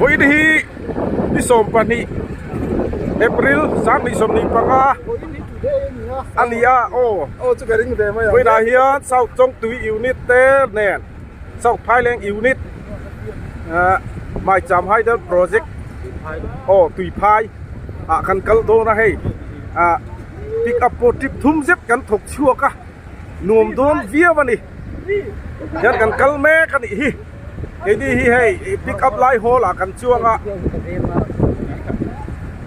Vawiin hi ni 12 April 2025 a ni a aw vawiinah hian South Chawngtui unit te nen South Phaileng unit ah Maicham Hydel project aw Tuiphai ah kan kal dawn a hei ah pick up pawh trip thum zet kan thawk chhuak a nuam dawn viau a ni hian kan kal mek a nih hi. Keini hi hei pick up lai hall ah kan chuang a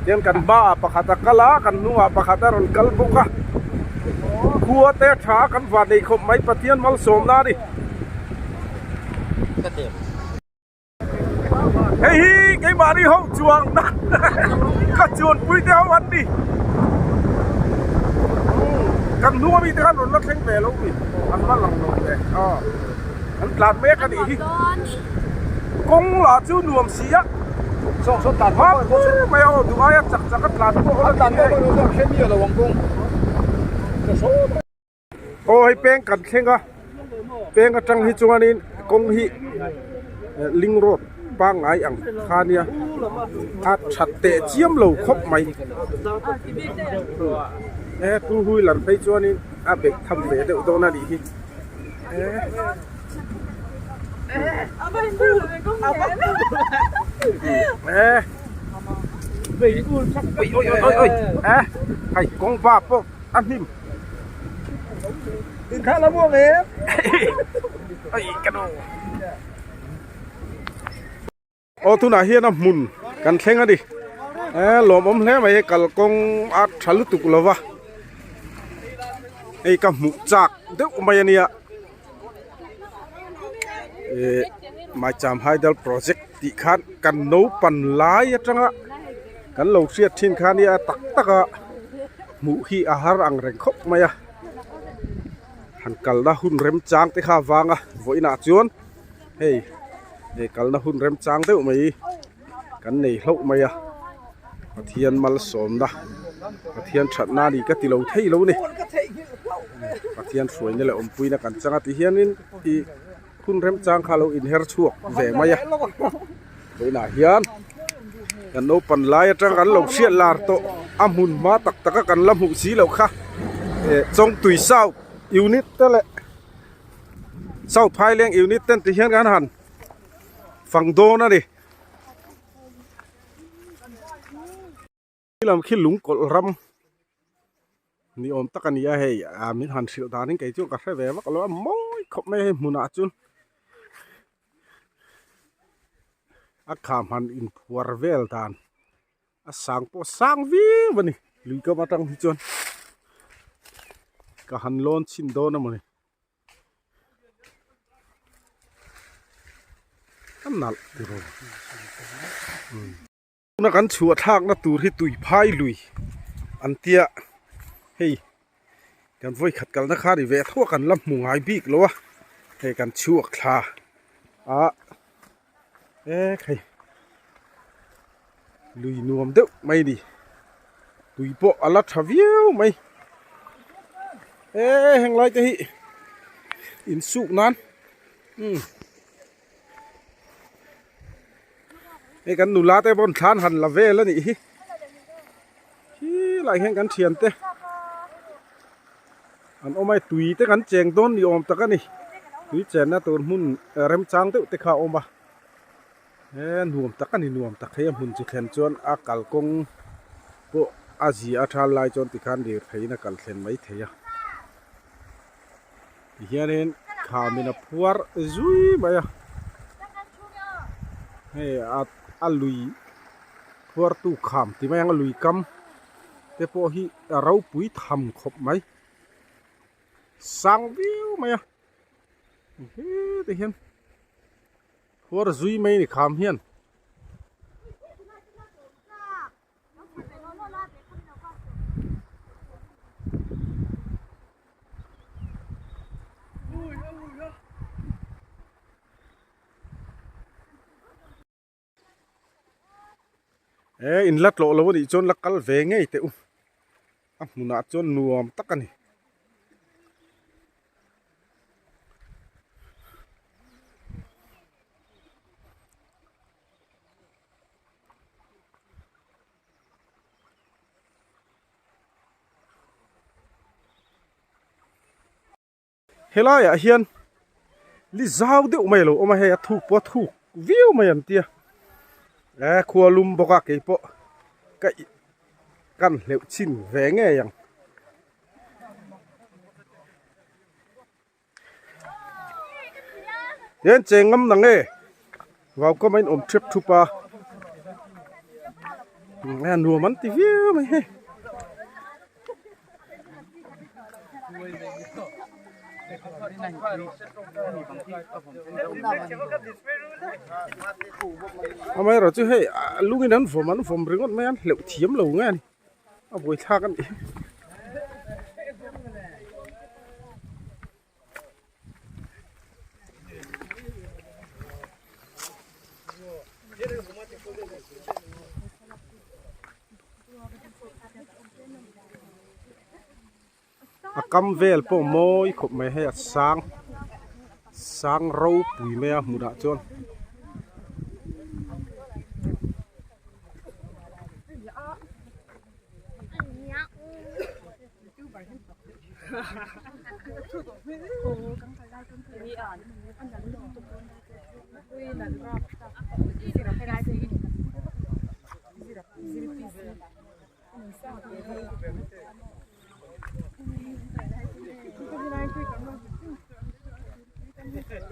tian kan hma ah pakhat a kal a kan hnung ah pakhat a rawn kal bawk a khua te a tha a kan van nei khawp mai Pathian malsawmna a ni. Hei hi keimahni ho chuang na ka chuanpui te ho an ni kan hnung ami te khan rawn la thleng ve lo mi an va lang lo ve aw. An tlan mek a nih hi. Kawng lah chu nuam si a. Hma pur mai a aw duh aia chak chak a tlan pawh a tlan pawh aw hei peng kan thleng a peng atang hi chuanin kawng hi link road pangngai ang kha nia a that teh chiam lo khawp mai e two wheeler phei chuanin a bek tham ve deuh dawn a nih hi. Hei kawng va pawh a hnim Aw tunah hian a hmun kan thleng a ni e lawmawm hle mai hei kalkawng a tha lutuk lo va hei ka hmuh chak deuh mai a nia eh Maicham Hydel Project tih khan kan naupan lai atanga kan lo hriat thin kha nia tak tak a hmuh hi a har ang reng khawp mai a han kalna hun remchang te kha avanga vawiinah chuan. Hei he kalna hun remchang deuh mai kan nei hlauh mai a Pathian malsawmna Pathian thatna a ni ka ti lo thei lo a ni Pathian hruaina leh awmpuina kan chang a ti hianin ih hun remchang kha a lo inher chhuak ve mai a vawiinah hian kan naupan lai atang kan lo hriat lar tawh a hmun hma tak tak a kan la hmuh si loh kha eh Chawngtui South unit te leh. South Phaileng unit ten ti hian kan han fang dawn a ni. Khi lam khi lungkawlh ram ni awm tak a ni a hei ah min han hrilh danin kei chuan ka hre ve vak lo a mawi khawp mai a hei hmunah chuan a kham han inphuar vel dan a sang pawh a sang viau a ni lui kam atang hi chuan ka han lawn chhin dawn a mawni a nalh tiraw tuna kan chhuah thlakna tur hi tui phai lui an tia hei kan vawi khat kalna kha ri ve tho a kan la hmu ngai bik lo a hei kan chhuak thla a e hei lui nuam deuh mai a ni tui pawh a la tha viau mai e heng lai te hi insuk nan umm hei kan nula te pawn thlan han la vel a nih hi khi lai hian kan thian te an awm a tui te kan cheng dawn ni awm tak a ni tui chenna tur hmun remchang deuh te kha a awm a. He nuam tak a ni nuam tak hei a hmun chu thlen chuan a kalkawng pawh a zi a thal lai chuan tikhan lirtheiin a kal thlen mai thei a tihianin khamin a phuar zui mai a hei a a lui phuartu kham ti mai ang a lui kam te pawh hi a ropui tham khawp mai sang viau mai a heti hian. Khuar zui mai ni kham hian. E in la tlawh lo anih chuan la kal ve ngei teh u a hmunah chuan nuam tak a ni. Helaiah hian li zau deuh mai a lo awm a hei a thuk pawh a thuk viau mai an tia eh khua lum bawk a keipawh ka kan hleuh chhin ve ngei ang. Tihian cheng ngam nang e vau kawm a inawm thep thup a a nuam an ti viau mai hei. Amaherawh chu hei lungin an vawm an vawm ringawt mai a an hleuh thiam lo nge a ni. A buaithlak a nih. A kam vel pawh mawi khawp mai hei a sang sang ropui mai a hmunah chuan.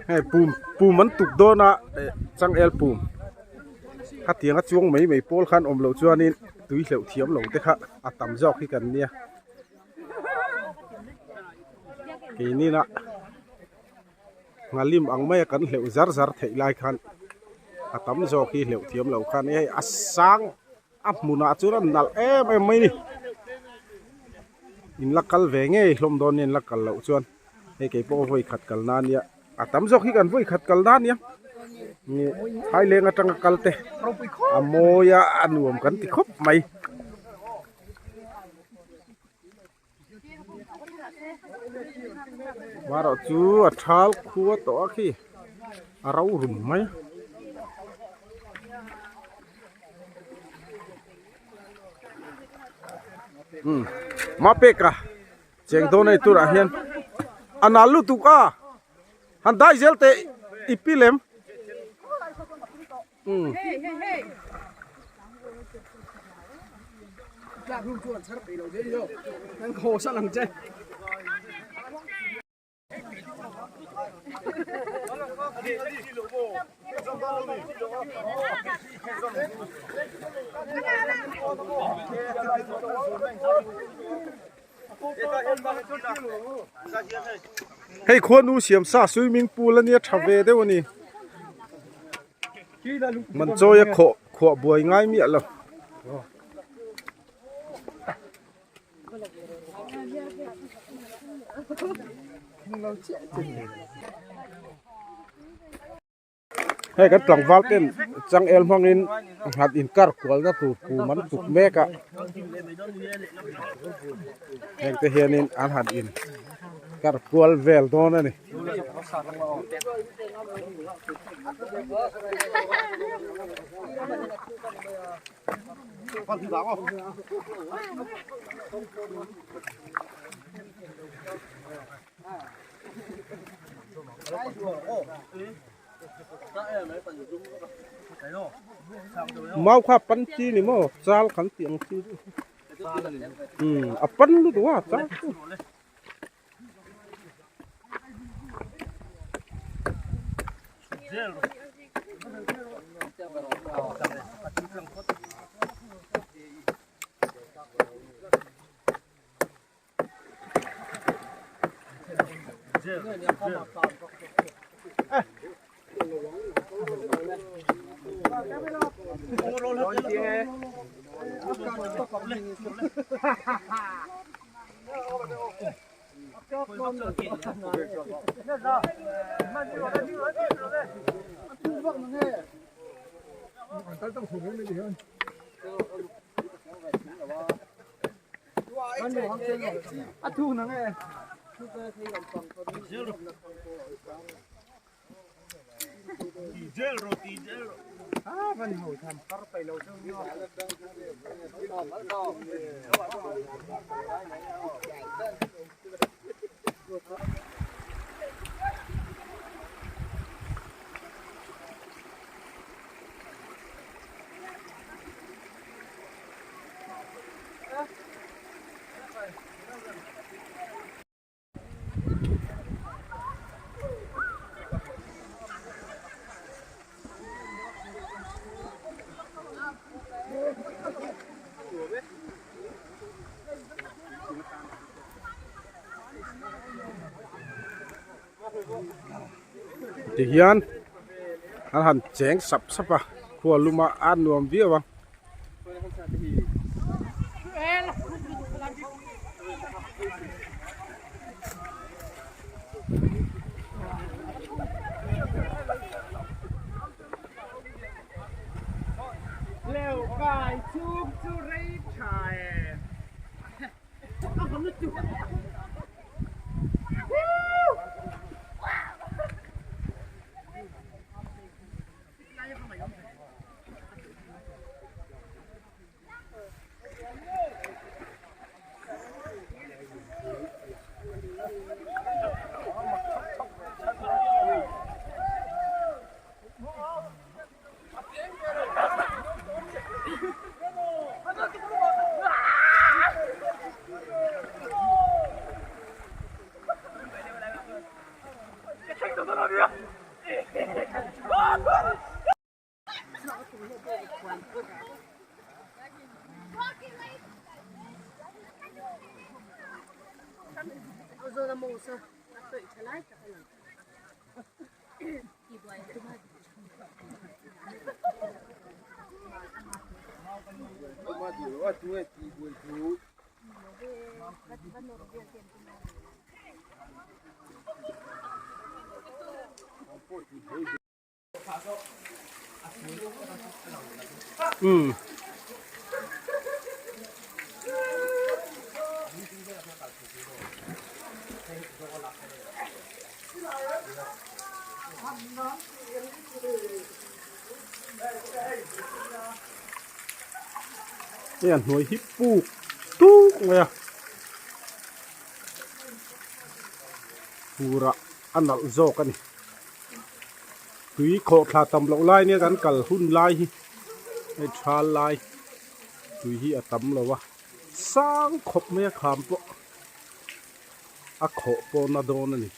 Hei pum pum an tuk dawn a eh changel pum khatiang a chuang mai mai pawl khan awm loh chuanin tui hleuh thiam lo te kha a tam zawk hi kan nia keinin a nghalim ang maia kan hleuh zar zar theih lai khan a tam zawk hi hleuh thiam lo khan hei a sang. A hmunah chuan a nalh em em mai a ni in la kal ve ngei hlawm dawn nia in la kal loh chuan hei kei pawh vawi khat kal na ania a tam zawk hi kan vawi khat kal na ania ih phaileng atanga kal te a mawi a a nuam kan ti khawp mai. Marawh chu a thal khua tawh a khi a ro rum mai. Umm mapeka cheng dawn hei turah hian a nal lutuk a han dai zel teh i pi lem. Hei khuanu siam sa swimming pool ania tha ve deuh a ni. Man chawi a khawh khuah buai ngai miah lo. Hei kan tlangval ten changel hmangin nghat inkar kualna tur kum an tuk mek a heng te hianin an han in kar kual vel dawn a ni. Mau kha pan chi ni maw chal kan tih ang chi umm a pan lutuk a chal chu. Tihian an han cheng sap sap a khua luma a nuam viau ang. Umm. Hei a hnuai hi puk tuk mai a fur ah a nalh zawk a ni tui khawhthla tam loh lai nia kan kal hun lai hi hei thal lai tui hi a tam lo a sang khawp mai a kham pawh a khawh pawh na dawn a ni.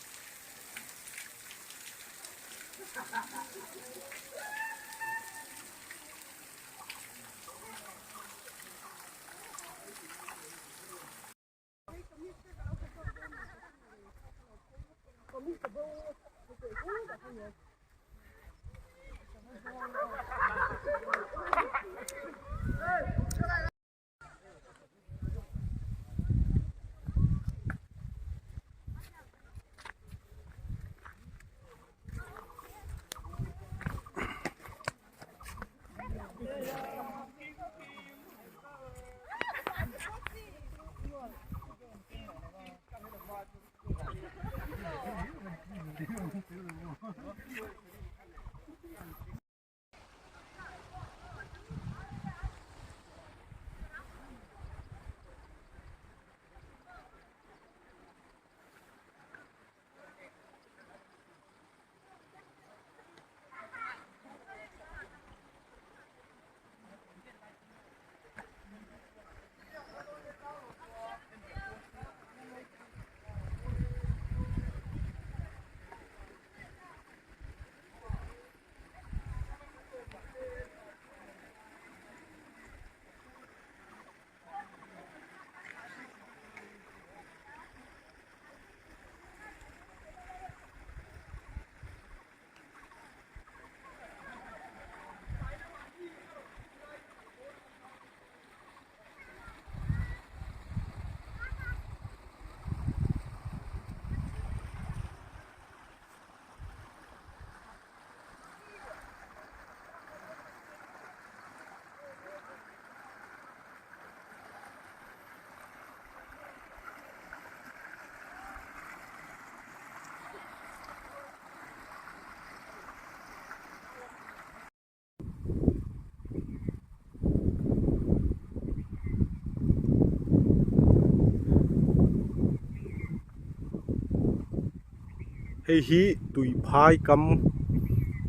Hei hi tui phai kam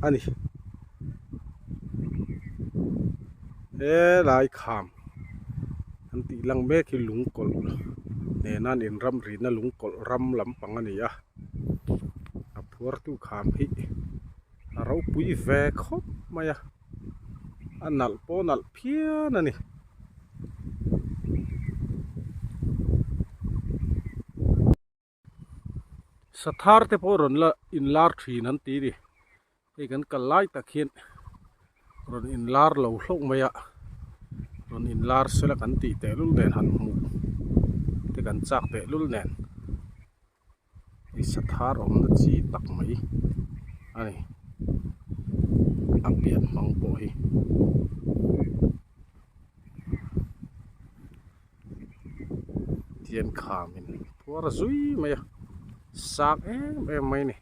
a ni helai kham an tih lang mek hi lung kawlh nena an inram rihna lung kawlh ram lampang a ni a a phuartu kham hi a ropui ve khawp mai a a nalh pawh nalh phian a ni. Sathar te pawh rawn la inlar thin an ti ni. Hei kan kal lai tak hian rawn inlar lo hlauh mai a, rawn inlar sela kan tih tehlul nen han hmuh te kan chak tehlul nen hei sathar awmna chi tak mai a ni a pian hmang pawh hi. Tian khamin phuar zui mai a sang em em mai a ni.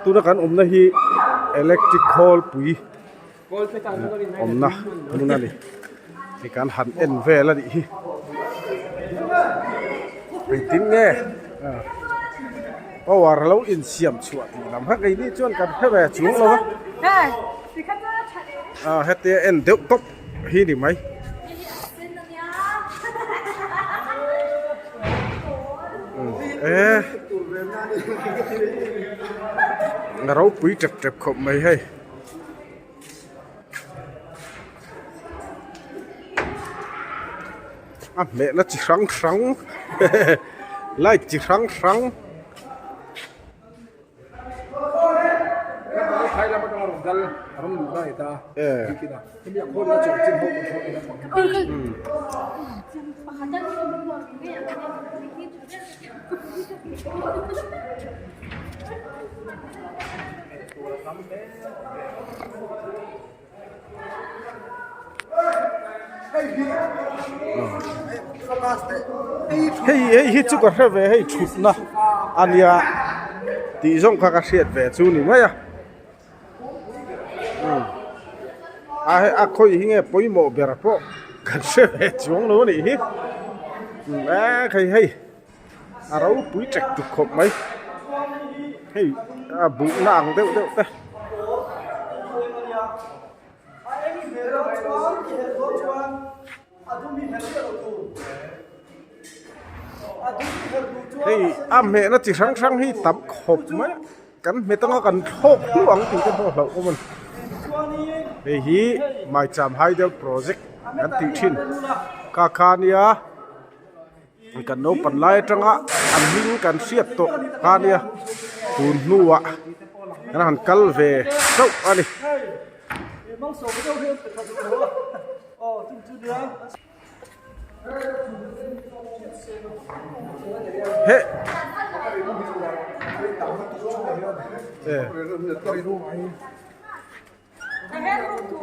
Tuna kan awmna hi electric khawl pui awmna hmun a ni hei kan han en vel a nih hi engtin nge power lo insiam chhuah tih lam kha keini chuan kan hre ve chung lo a ah hetia en deuh tawp hi ni mai. E ropui tep tep khawp mai hei. A hmehna chi hrang hrang light chi hrang hrang. Hei hei hi chu ka hre ve hei thutna a nia tih zawng kha ka hriat ve chu ni mai a a hei a khawi hi nge pawimawh ber pawh kan hre ve chuang lo a nih hi e khei hei a ropui ṭek tuk khawp mai hei a buhna ang deuh deuh te. Hei a hmehna chi hrang hrang hi tam khawp mai a kan hmet anga kan thlawk hluah ang tih te pawh a hlauhawm a ni hei hi maicham hydel project kan tih thin kha kha ania. Kan naupan lai atanga an hming kan hriat tawh kha ania tun hnuah kan han kal ve chauh a ni. He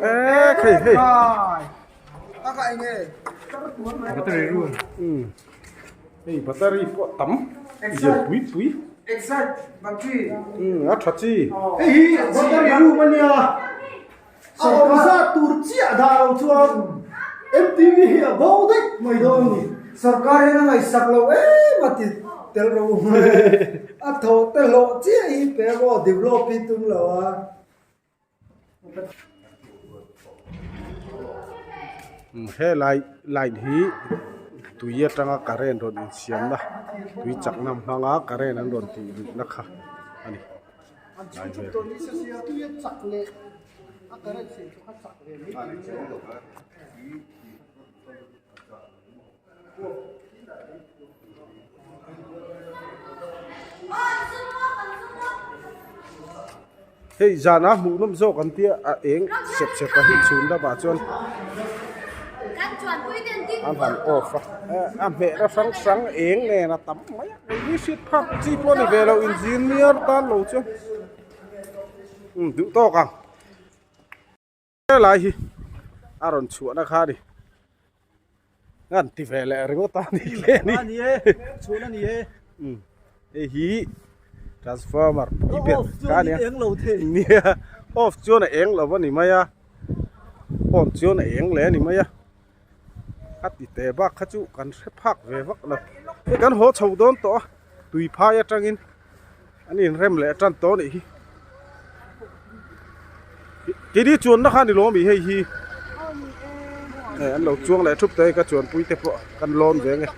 e khei hei hei battery pawh tam lian pui pui a tha chi hei hi battery room a nia a awm zat tur chiah dah lo chuan M_T_V hi a bo daih mai dawn a ni Sorkar hian a ngaihsak lo em a ti tel rawh u a thawh te hlawh chiah hi pe maw develop hi tum lo a. He lai line hi tui atanga current rawn insiamna tui chakna hmanga current an rawn tih luhna kha a ni lai vel hi. Hei zana hmuh nawm zawk an tia a eng sep sep a hi chhun lamah chuan an han off a a hmehna hrang hrang eng nen a tam mai a hei hi hriat phak chi pawh a ni ve lo engineer tan lo chuan umm duh tawk ang. Helai hi a rawn chhuahna kha a ni an ti ve leh ringawt a ni le a ni a ni e chhuahna a ni e um hei hi transformer pui ber kha a ni a nia off chuan a eng lo a ni mai a on chuan a eng leh a ni mai a a ti teh bak kha chu kan hre phak ve vak lo hei kan haw chho dawn tawh a tui phai atangin. An inrem leh tan tawh anih hi. Keini chuanna kha a ni lo ami hei hi. Hei an lo chuang leh thup te hei ka chuanpui te pawh kan lawn ve ang e.